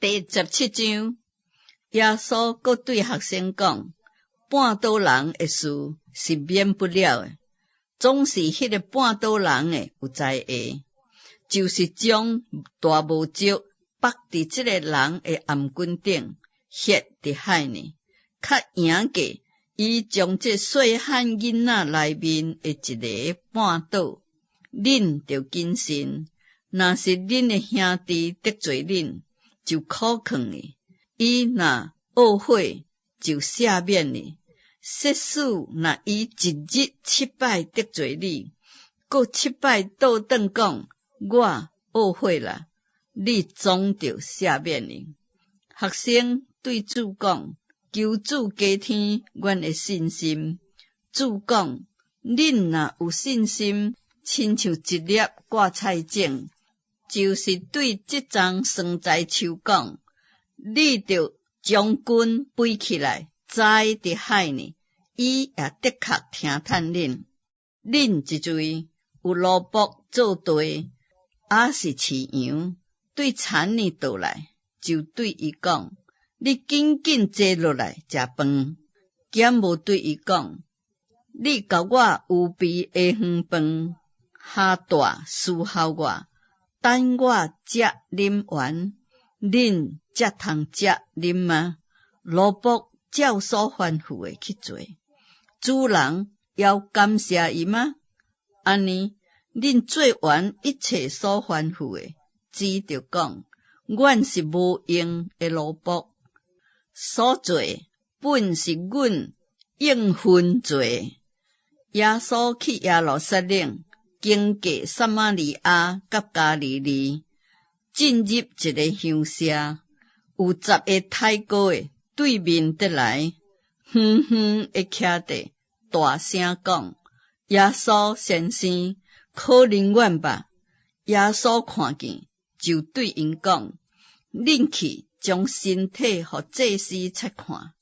第17章，耶穌閣對學生講：絆倒人的事是免不了的，總是彼个絆倒人的有災禍，就是將大無石縛佇這个人的頷頸頂，歇佇海裡，較贏過伊將這細漢囡仔內面的一个絆倒。恁著謹慎，若是恁的兄弟得罪恁，就苦勸伊；伊若懊悔，就赦免伊。設使若伊一日七擺得罪你，閣七擺倒轉講我懊悔啦，你總著赦免伊。學生對主講：求主加添阮的信心。主講：恁若有信心，親像一粒芥菜種，就是對這叢桑棑樹講：你著將根拔起來，栽佇海裡，伊也的確聽趁恁。恁這陣有奴僕做地，抑是飼羊，對田裡倒來，就對伊講：你緊緊坐落來食飯，敢無對伊講：你共我預備下昏飯，下大伺候我，等我食啉完，恁才通食啉嗎？奴僕照所吩咐的去做，主人猶感謝伊嗎？按呢，恁做完一切所吩咐的，只著講：阮是無用的奴僕，所做的本是阮應分做的。耶穌去耶路撒冷，經過撒瑪利亞佮加利利，進入一个鄉社，有十个癩瘳的對面得來，遠遠的徛佇，大聲講：耶穌先生，可憐阮吧！耶穌看見，就對𪜶講：恁去將身體予祭司察看。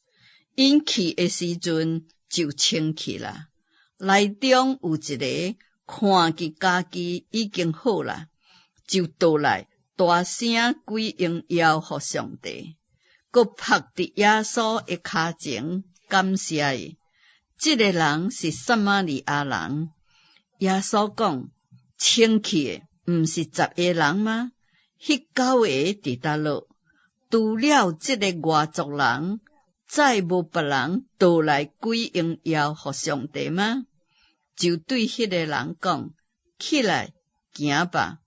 𪜶去的時陣就清氣啦。內中有一个看見家己已經好啦，就倒來大聲歸榮耀予上帝，閣伏佇耶穌的跤前感謝伊。這个人是撒瑪利亞人。耶穌講：清氣的毋是十个人嗎？彼九個佇佗落？除了這个外族人，再無別人倒來歸榮耀予上帝嗎？就對彼个人講：起來，行吧，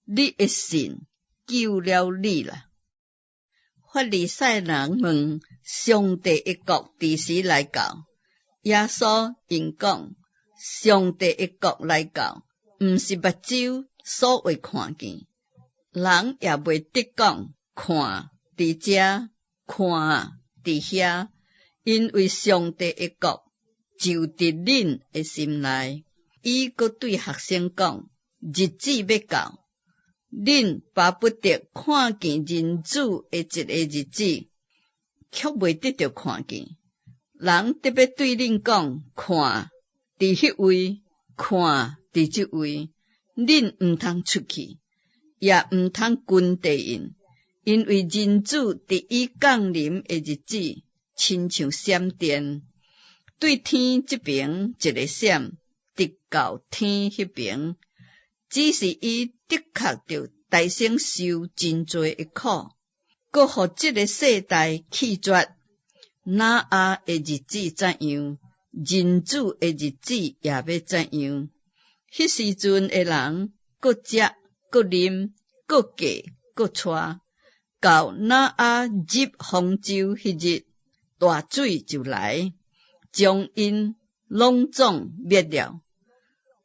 你的信救了你啦。法利賽人問上帝的國佇時來到？耶穌應講：上帝的國來到，毋是目睭所會看見，人也袂得講看佇遮，看佇遐，因為上帝的國就佇恁的心內。伊閣對學生講：日子欲到，恁巴不得看見人子的一个日子，卻袂得著看見。人得欲對恁講：看，佇彼位，看，佇這位，恁毋通出去，也毋通跟綴𪜶，因為人子佇伊降臨的日子，親像閃電，對天這爿一个閃，直到天彼爿。只是伊的確著代先受真濟的苦，閣予這个世代棄絕。挪亞的日子怎樣，人子的日子也欲怎樣。彼時陣的人，閣食，閣啉，閣嫁，閣娶，到挪亞入方舟彼日，大水就來，將𪜶攏總滅了。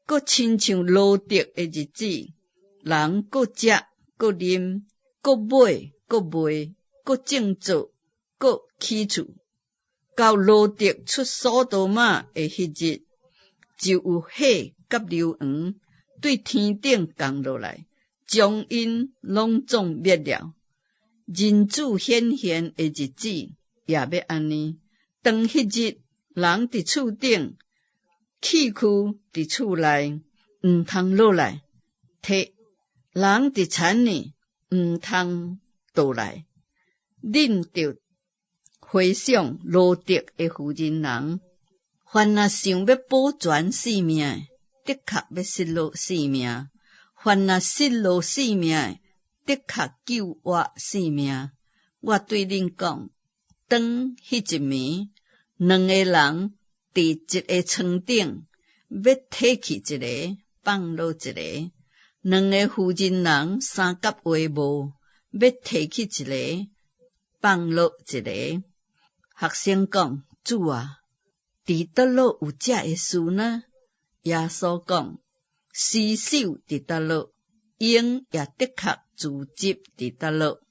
閣親像羅得的日子，人閣食，閣啉，閣買，閣賣，閣種作，閣起厝。到羅得出所多瑪的彼日，就有火佮硫磺對天頂降落來，將𪜶攏總滅了。人子顯現的日子也欲按呢。當彼日，人佇厝頂，器具佇厝內，毋通落來提；人佇田裡，毋通倒來。恁著回想羅得的婦人人，凡若想欲保全性命的，的確欲失落性命；凡若失落性命的，的確救活性命。我對恁講，當彼一暝，兩个人佇一个床頂，欲提去一个，放落一个；兩个婦人人三角畫布，欲提去一个，放落一个。學生講：主啊，佇佗落有這个事呢？耶穌講：屍首佇佗落，鷹也的確聚集佇佗落。